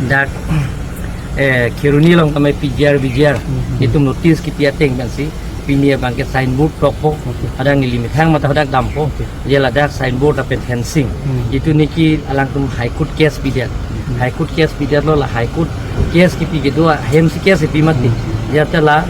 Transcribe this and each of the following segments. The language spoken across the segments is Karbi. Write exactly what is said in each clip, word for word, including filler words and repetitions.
Dak eh, Kheroni along tame P G R, V G R, hmm, itum notice kipi ateng pensi pini abangke signboard tokpo. Okay. Hadak neli methang mate hadak dampo. Okay. Ya ladak signboard lapen fencing. Hmm. Itum niki alangtum High Court case pidet. Hmm. High Court case pidet lo, la High Court case kipi kedo ahemsi case kipi mati. Hmm. Ya te la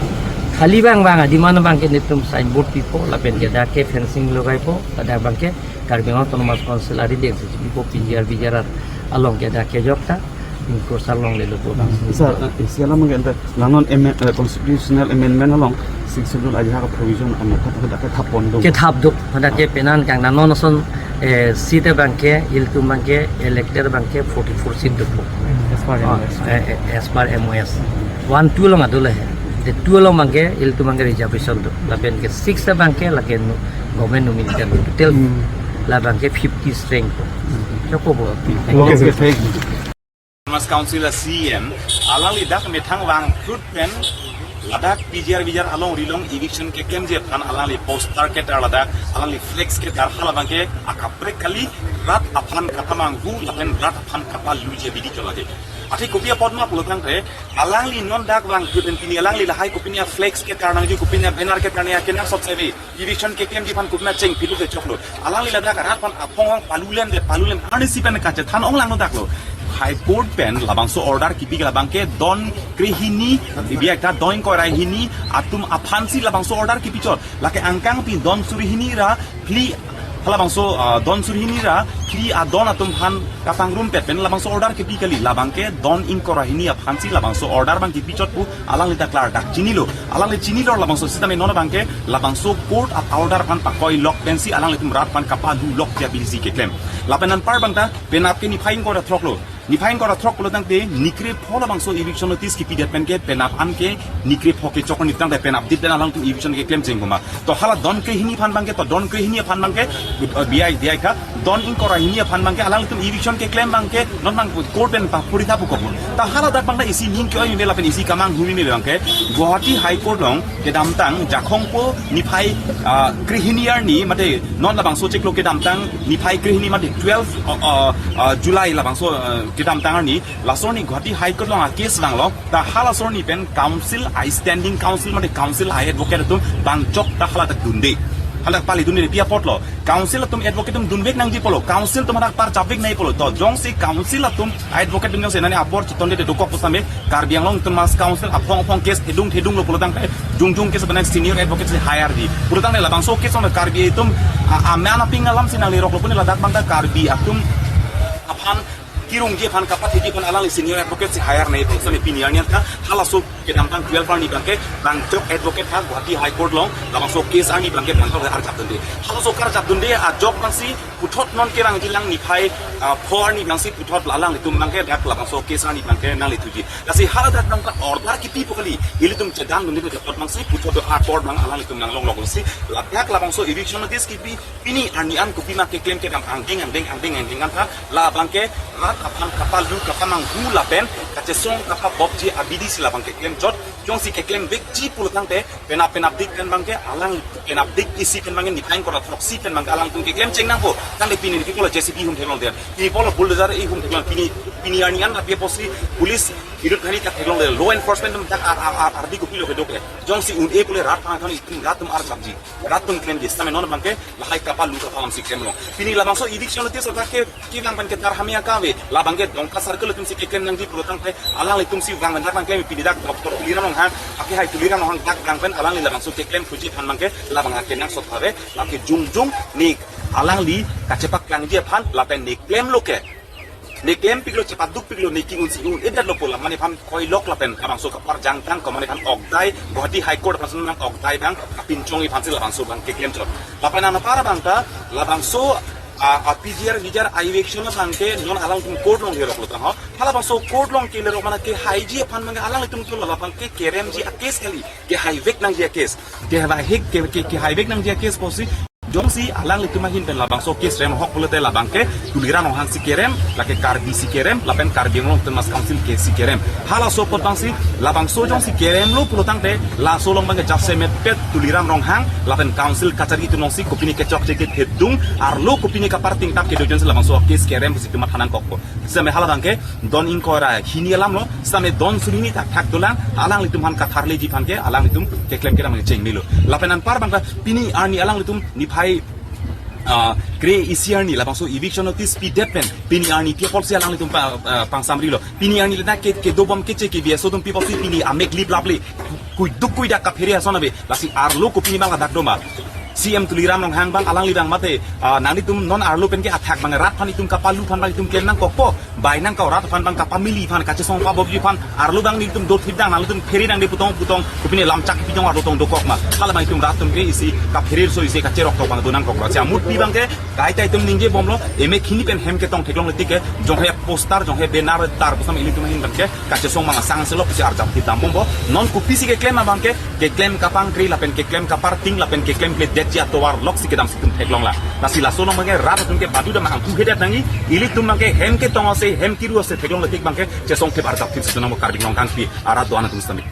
khali bang bang adimana abangke netum signboard pipo lapen ke dak ke fencing logaipo, ladak abangke Karbi Anglong Autonomous Council arideng si pipo, P G R, V G R along ke dak kejok ta ingkursar longlelo po. Sir, eh, isi alam ke ente nangnon amend-, eh, constitutional amendment along Sixth Schedule ajahak provision amat hadak ke thap pon do. Kethap do, hadak ke penang kang nangnon ason, eh, seat abangke, ilitum abangke, elected abangke forty-four seat dopo. As per Oh, M O S. eh, eh, as per M O S. One two along ado le. The two along abangke, ilitum abangke reservation do. Lapen ke six abangke, lake no-, government nominated do. Total Hmm. labangke fifty strength po. Joko bo. Okay, sir. Thank you. Autonomous Council a C E M, alangli dak methang vang prut pen, ladak P G R V G R along rilong eviction keklemji aphan alangli poster ketar ladak, alangli flex ketar hala abangke akaprek kali rat aphan kapamanghu lapen rat aphan kapaluji abidi chot lake. Athe kopi apot ma pulotangte, alangli non dak vang prut pen pini alangli lahai kopine flex ketar nangji kopine banner ketar nangji akenangsot save. Eviction keklemji aphan kopima cheng pilu ke choklo. Alangli ladak rat aphan aphong ong palulen de palulen arnisi pen kachethan ong langno daklo. High Court pen labangso order kipi ke labangke don krehini, biak ta don ingkoi ra hini atum aphansi labangso order kipi chot. Lake angkang pi don suri hini ra phli halabangso, ah, don suri hini ra phli adon atum aphan kapangrumpet pen labangso order kipi kali, labangke don ingkoi ra hini aphansi labangso order abang kipi chot pu alangli ta klardak chinilo. Alangli chinilo labangso sitame non abangke labangso court a-order aphan pakoi lok pensi alanglitum rat aphan kapalu lok dia bilsi keklem. Lapen anpar abang ta penap ke niphai ingkoi ra throk lo. Niphai ingkoi ra throk pulotangte nikre pho labangso eviction notice kipidet pen ke penap an ke nikre pho kechok nitang te penap dit pen alangtum eviction keklem cheng koma. To hala don krehini aphan abangke, to don krehini aphan abangke, uh, biai, biai ka, don ingkoi ra hini aphan abangke, alangtum eviction keklem abangke, non abang court pen papuri thapu kopun. Ta hala dak abang ta isi ning ke oi mele lapen isi kamanghu mele abangke, Guwahati High Court along kedamtang Jakhong po niphai, ah, krehini arni, mate non labangso chiklo kedamtang niphai krehini mate twelve, uh, uh, uh, July labangso, uh, kedamtang arni, laso arni Guwahati High Court along a-case vanglo, ta hala laso arni pen counsel, a standing counsel mate counsel a-advocate atum bang chok ta hala dak dunde. Hala dak pali dunde pi apotlo. Counsel atum advocate atum dunvek nangji pulo. Counsel atum hadak parchapvek nangji pulo. To jongsi counsel atum advocate atum jongsi nani apor chitonde dokok pusame Karbi Anglong Autonomous Council aphong aphong case thedung thedung lo pulotangte jongjong case bang senior advocate si hire di. Pulotangte labangso case ong Karbi atum a, a, aman aping alam si nanglerok lo pune ladak abang ta Karbi atum aphan kirungji aphan kapatheji aphan alangli senior advocate si hire nangji pulo. Sone pini arni an ta halaso kedamtang twelve arni abangke bang chok advocate ha Guwahati High Court along labangso case arni abangke bang chok arjap dunde. Halaso karjap dunde ajok abangsi puthot non kevangji lang niphai, ah, pho arni abangsi puthot alanglitum abangke dak labangso case arni abangke nanglithuji. Lasi hala dak abang ta order kipi po kali, ilitum chedang dunde dak abangsi puthot do a-court abang alanglitum nanglong lok si ladak labangso eviction notice kipi pini arni an kopima keklem kedam angdeng angdeng angdeng angdeng an ta labangke rat aphan kapalu kapamanghu lapen kachesong kapabopji abidi si labang keklem chot. Jongsi keklemvekji pulotangte penap penap dik pen abangke alang penap dik isi pen abangke niphai ingkoi ra throksi pen abangke alangtum keklem cheng nangpo. Tangte pini niki pulo J C B hum theklong der, pini pulo bulldozer ihum theklong, pini, pini arni an api apotsi police idut khani ta theklong der, law enforcement atum dak ar, ar, ar, ardi kopilo kedo ke. Jongsi un-e pule rat pang thani rat atum arjapji, rat atum klemji, sitame non abangke lahai kapalu kapamanghu si klemlo. Pini labangso eviction notice abangke kevang pen ketar hamya kave, labangke Dongka Circle atum si keklem nangji pulotangte alanglitum si vang pen dak nangklem, pini dak Doctor Tuliram Ronghang, akehai Tuliram Ronghang dak vang pen alangli labangso keklem thuji aphan abangke labang akenangsot ave, lake jongjong ne alangli kachepaklangji aphan lapen ne klemlo ke. Ne klempiklo, chepadukpiklo, ne ki-un si un-edet lo pu la mane aphan koilok lapen labangso kaparjangtang ko mane aphan okdai Guwahati High Court aphan si nang okdai abang kapinchongji aphansi labangso abang keklem chot. Lapen anpar abang ta labangso a, a P G R V G R eviction abangke non alangtum court along herok lo tang ho. Halabangso court along kelerok mane kehaiji aphan abangke alanglitum thulo, labangke keremji a-case kali, kehaivek nangji a-case. Kehaivek, ke, ke, kehaivek nangji a-case pusi Jongsi alanglitum ahin pen labangso case rem ahok pulote labang ke Tuliram Ronghang si kerem, lake Karbi si kerem, lapen Karbi Anglong Autonomous Council ke si kerem. Halaso apot abangsi labangso jongsi keremlo pulo tangte laso along abang ke jasemet pet Tuliram Ronghang lapen council kachari atum alongsi kopine kechokche kethedung, arlo kopine kaparting tap kedo ajoinesi labangso case kerem pusi itum matha nangkokpo. Sitame hala abang ke don ingkoi ra hini alamlo, sitame don suri hini thakthak dolang, alanglitum aphan katharleji aphan ke alanglitum keklem kedam chengmelo. Lapen anpar abang ke pini arni alanglitum niphai, ah, kre-isi arni labangso eviction notice pidet pen pini arni pi apotsi alanglitum pa, ah, pangsamrilo. Pini arni lena ke, kedobom keche ke V S O atum pi apotsi pini amek liplap le kuiduk kuidak kaphere ason ave. Lasi arlo kopine abang ladak doma. C M Tuliram Ronghang abang alangli abang mate, ah, nanglitum non arlo pen ke athak abang rat aphan itum kapalu aphan abang itum klem nangkokpo. Bai nangkok, rat aphan abang kapamili aphan, kachesong pabobji aphan, arlo abang nelitum dothip dang, nanglitum phere nangde putong putong, kopine lamchak pidong arlo tong dokok ma. Hala abang itum rat atum ke isi kaphere so isi kacherok tok abang do nangkok. Lasi amutpi abang ke kaita itum ningje bomlo, emek hini pen hem ketong theklongle tik ke, jonghe poster, jonghe banner tar pusam ilitum ahin abang ke kachesong abang asang selo pusi arjap thip dam bompo. Non kopisi keklem abang ke, keklem kapangkri lapen keklem kaparting lapen keklem kledetji atovar loksi kedam si itum theklonglang. Lasi laso along abang ke rat atum ke badu dam angku hedet nangji, ilitum abang ke hem ketong ase, hem kiru ase theklongle tik abang ke chesong thip arjap thip si itum nang Karbi Anglong kangpi arat do-an atum sitame.